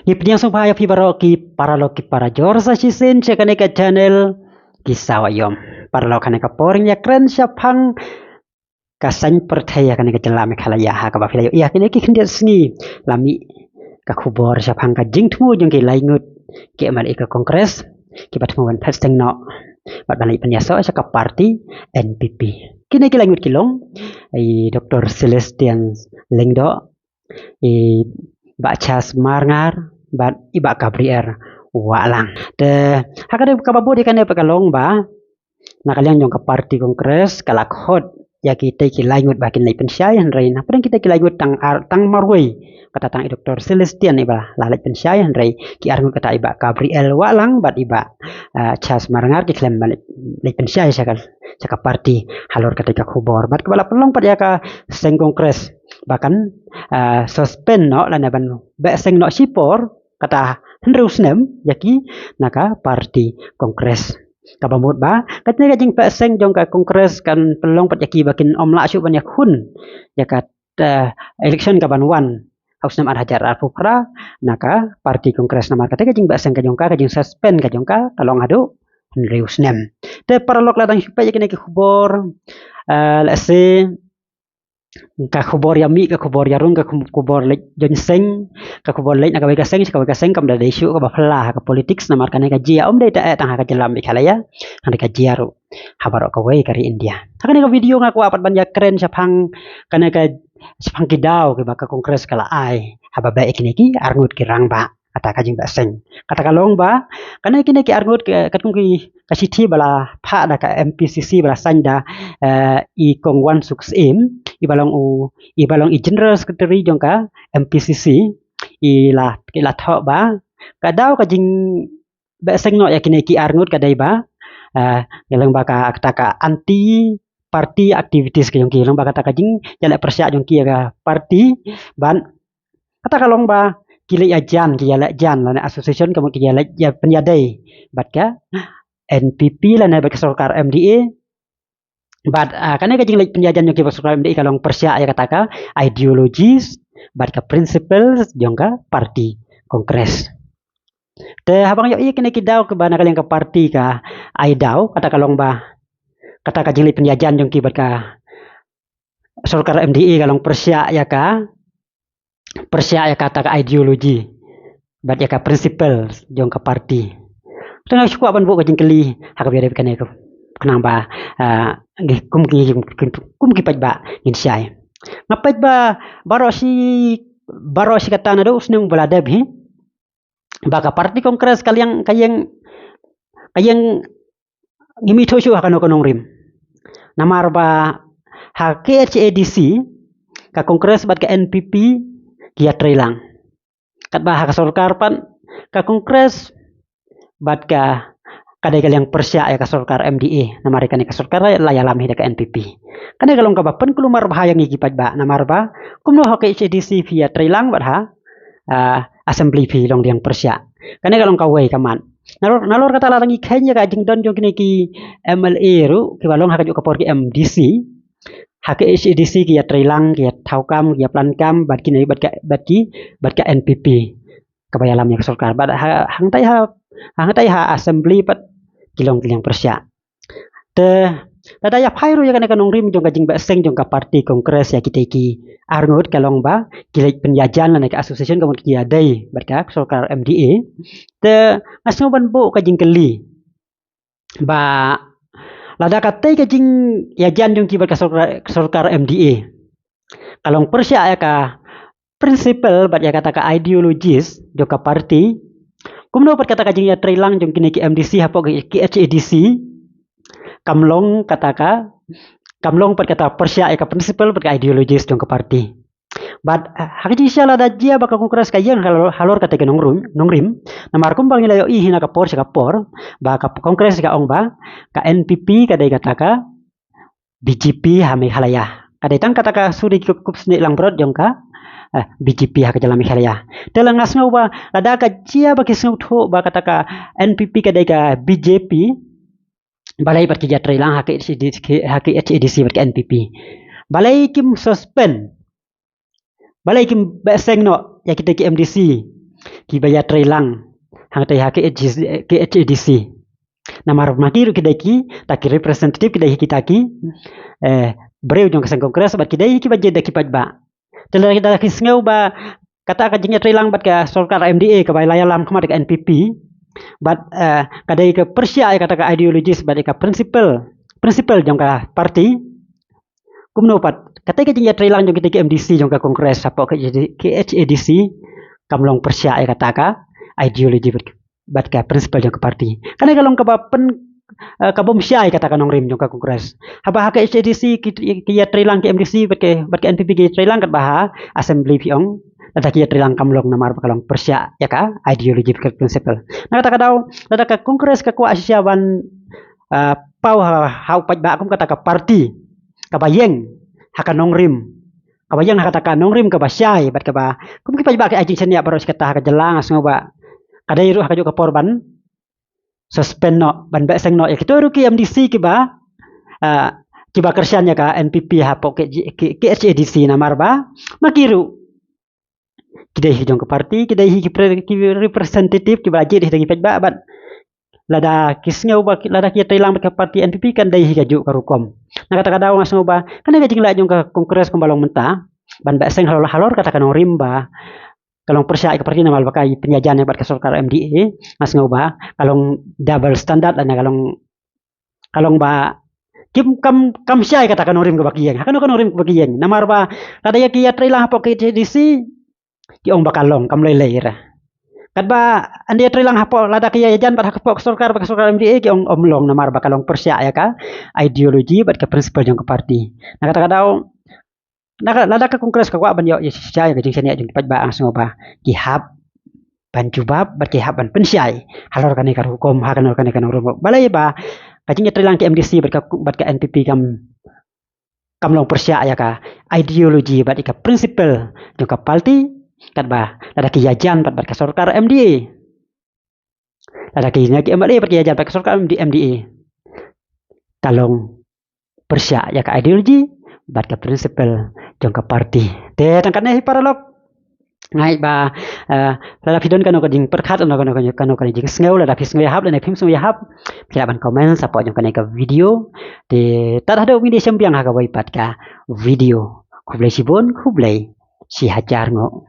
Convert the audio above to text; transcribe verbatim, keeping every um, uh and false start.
Ki pdiang sngewbha ïa phi baroh ki paralok ki parajor sa shisien sha kane ka channel Ki Sawa Ïom. Paralok, ha kane ka por ngin ïakren shaphang ka saiñ pyrthei ha kane ka jylla Meghalaya, ha kaba phi la ïohi ha kine ki khyndiat sngi la mih ka khubor shaphang ka jingthmu jong ki laingut ki MLA ka Congress kiba thmu ban phet seng noh bad ban leit pynïasoh sha ka party NPP. Kine ki laingut ki long i Doctor Celestine Lyngdoh, i Bah Charles Marngar bad i Bah Gabriel Wahlang. Te ha kane kaba bud ïa kane pat ka long ba na ka liang jong ka party Congress ka la khot ïa kitei ki laingut ba kin leit pynshai, hynrei na pdeng kitei ki laingut tang ar, tang marwei, kata tang i Doctor Celestine iba la leit pynshai, hynrei ki arngut kata i Bah Gabriel Wahlang bad i Bah, ah, Charles Marngar ki khlem ban leit, leit pynshai sha ka, sha ka party halor katei ka khubor. Bad kaba la pynlong pat ïa ka seng Congress ba kan, ah, suspend noh lane ban beh seng noh shipor kata hynriew snem ïa ki na ka party Congress. Kaba mut ba katei ka jingbeh seng jong ka Congress kan pynlong pat ïa ki ba kin ym lah shuh ban ïakhun ïa ka, eh, election kaban wan ha u snem ar hajar arphew phra na ka party Congress, namar katei ka jingbeh seng ka jong ka, ka jingsuspend ka jong ka ka long haduh hynriew snem. Te paralok, la dang shu peit ïa kine ki khubor, eh, let's say ka khubor ïa mih, ka khubor ïa rung, ka khum-, khubor leit join seng, ka khubor leit na kawei ka seng sha kawei ka seng, kam da dei shuh kaba phylla ha ka politics, namar kane ka jia ym dei tang, eh, tang ha ka jylla Meghalaya, hynrei ka jia ruh ha baroh kawei ka ri India. Ha kane ka video nga kwah pat ban ïakren shaphang kane ka, shaphang ki daw kiba ka Congress ka la ai haba beh ïa kine ki arngut ki rangbah. Kata ka jingbeh seng, kata ka long ba kane kine ki arngut ki, katkum ki, ka shithi ba la phah da ka MPCC ba la sign da, eh, i Kong Wansuk Syiem, iba long u, iba long i General Secretary jong ka MPCC, i la, i la thoh ba ka daw ka jingbeh seng noh ïa kine ki arngut ka dei ba, eh, ka long ba ka, kata ka anti party activities ka jong ki, long ba kata ka jingïaleh pyrshah jong ki ïa ka party, bad kata ka long ba ki leit ïajan, ki ïaleh jan lane association, ka mut ki ïaleh ïa pynïadei bad ka NPP lane bad ka sorkar MDA. Bad, ah, kane ka jingleit pynïajan jong ki bad sorkar MDA ka long pyrshah ïa kata ka ideologies bad ka principles jong ka party Congress. Te haba nga ïohi ïa kine ki daw kiba na ka liang ka party ka ai daw, kata ka long ba kata ka jingleit pynïajan jong ki bad ka sorkar MDA ka long pyrshah ïa ka, pyrshah ïa kata ka ideology bad ïa ka principle jong ka party. Te nga shu kwah ban buh ka jingkylli ha kaba ïadei bad kane ka, khnang ba, ah, ngi kum ki, kum ki paidbah ngin shai. Nga peit ba baroh shi, baroh shi katta naduh u snem ba la dep hi, ba ka party Congress ka liang, ka ïeng, ka ïeng ngim ithuh shuh ha kano kano ka nongrim. Namar ba ha KHADC ka Congress bad ka NPP ki ïatrei lang. Katba ha ka sorkar pat ka Congress bad ka, ka dei ka liang pyrshah ïa ka sorkar MDA, namar ïa kane ka sorkar la ïalam hi da ka NPP. Kane ka long kaba pynkulmar bha ïa ngi ki paidbah, namar ba kumno ha KHADC phi ïatrei lang bad ha, ah, assembly phi long liang pyrshah. Kane ka long kawei ka mat. Nalor, nalor kata la dang ïa kheiñ ïa ka jingdon jong kine ki MLA ruh kiba long ha kajuh ka por ki MDC. Ha KHADC ki ïatrei lang, ki ïathaw kam, ki ïaplan kam bad kine, bad ka, bad ki, bad ka NPP kaba ïalam ïa ka sorkar. Bad ha, hangtai ha, hangtai ha assembly pat ki long ki liang pyrshah. Te lada ïa phai ruh ïa kane ka nongrim jong ka jingbeh seng jong ka party Congress ïa kitei ki arngut, ka long ba ki leit pynïajan lane ka association ka mut ki ïadei bad ka sorkar MDA. Te nga sngew ban buh ka jingkylli ba lada katei ka jingïajan jong ki bad ka sorkar, sorkar MDA ka long pyrshah ïa ka principle bad ïa kata ka ideologies jong ka party, kumno pat kata ka jingïatrei lang jong kine ki MDC hapoh ki, ki KHADC kam long kata ka, kam long pat kata pyrshah ïa ka principle bad ka ideologies jong ka party. Bad, ah, ha ka jingshisha lada jia ba ka Congress ka ïeng halor, halor katei ka nongrim, nongrim. Namar kumba ngi la ïohi hi na ka por sha ka por ba ka Congress ka ong ba ka NPP ka dei kata ka BJP ha Meghalaya. Ka dei tang kata ka suri ki kup, kup snieh langbrot jong ka, eh, BJP ha ka jylla Meghalaya. Te la nga sngew ba lada ka jia ba ki sngewthuh ba kata ka NPP ka dei ka BJP, balei pat ki ïatrei lang ha KHADC, ha KHADC bad ka NPP? Balei kim suspend, balei kim beh seng noh ïa kita ki MDC kiba ïatreilang hangtei ha KHADC. Namar ma ki ruh ki dei kita ki representative, ki dei kita ki, eh, briew jong ka seng Congress bad ki dei kiba jied da ki paidbah. Te lada ki sngew ba kata ka jingïatreilang bad ka sorkar MDA kaba la ïalam khmat ka NPP bad, eh, ka dei ka pyrshah ïa kata ka ideologies bad ïa ka principle, principle jong ka party. Kumno pat, kata ka jingïatreilang jong kita ki MDC jong ka Congress hapoh ka KHADC kam long pyrshah ïa kata ka ideology bad, bad ka principle jong ka party. Kane ka long kaba pyn, eh, ka bym shai kata ka nongrim jong ka Congress. Haba ha KHADC ki, ki ïatreilang ki MDC bad ka, bad ka NPP ki ïatreilang katba ha assembly phi ong lada ki ïatreilang kam long namar ba ka long pyrshah ïa ka ideology bad ka principle. Na kata ka daw lada ka Congress ka kwah shisha ban, eh, paw ha, ha u paidbah kum kata ka party kaba ïeng ha ka nongrim, kaba ïeng ha kata ka nongrim kaba shai bad kaba kum ki paidbah ki ai jingshaniah baroh shi katta ha ka jylla, nga sngew ba ka dei ruh ha kajuh ka por ban suspend noh, ban beh seng noh ïa kito ruh ki MDC kiba, ah, kiba kyrshan ïa ka NPP hapoh ki, ki, KHADC namar ba ma ki ruh ki dei hi jong ka party, ki dei hi ki pre-, ki representative kiba la jied hi da ki paidbah bad lada ki sngew ba ki, lada ki ïatreilang bad ka party NPP kan dei hi kajuh ka rukom. Na kata ka daw nga sngew ba kane ka jingleh jong ka Congress kumba long mynta ban beh seng halor, halor kata ka nongrim ba ka long pyrshah ïa ka party namar ba ka pynïajan ïa bad ka sorkar MDA, nga sngew ba ka long double standard lane ka long, ka long ba kim, kam, kam shai kata ka nongrim kaba ki ïeng ha kano ka nongrim kaba ki ïeng. Namar ba lada ïa ki ïatreilang hapoh KHADC ki ong ba ka long, kam lei lei ra. Katba ynda ïatreilang hapoh, lada ki ïajan bad hapoh ka sorkar, bad ka sorkar MDA ki ong ym long namar ba ka long pyrshah ïa ka ideology bad ka principle jong ka party. Na kata ka daw na ka, lada ka Congress ka kwah ban ïoh ïa shisha ïa ka jingshaniah jong ki paidbah, nga sngew ba ki hap ban jubab bad ki hap ban pynshai halor kane ka rukom, ha kane, kane ka nongrim. Balei ba ka jingïatreilang ki MDC bad ka, bad ka NPP kam, kam long pyrshah ïa ka ideology bad ïa ka principle jong ka party, katba lada ki ïajan bad, bad ka sorkar MDA, lada ki ne ki MLA bad ki ïajan bad ka sorkar MDA, ka long pyrshah ïa ka ideology bad ka principle jong ka party. Te tang katne hi paralok. Nga ngeit ba, eh, lada phi don kano ka jingpyrkhat, kano, kano, kano, kano ka jingsngew, lada phi sngew ïahap lane phim sngew ïahap, phi lah ban comment shapoh jong kane ka video. Te tad haduh ngin ïashem biang ha kawei pat ka video. Khublei shibun, khublei shihajar nguh.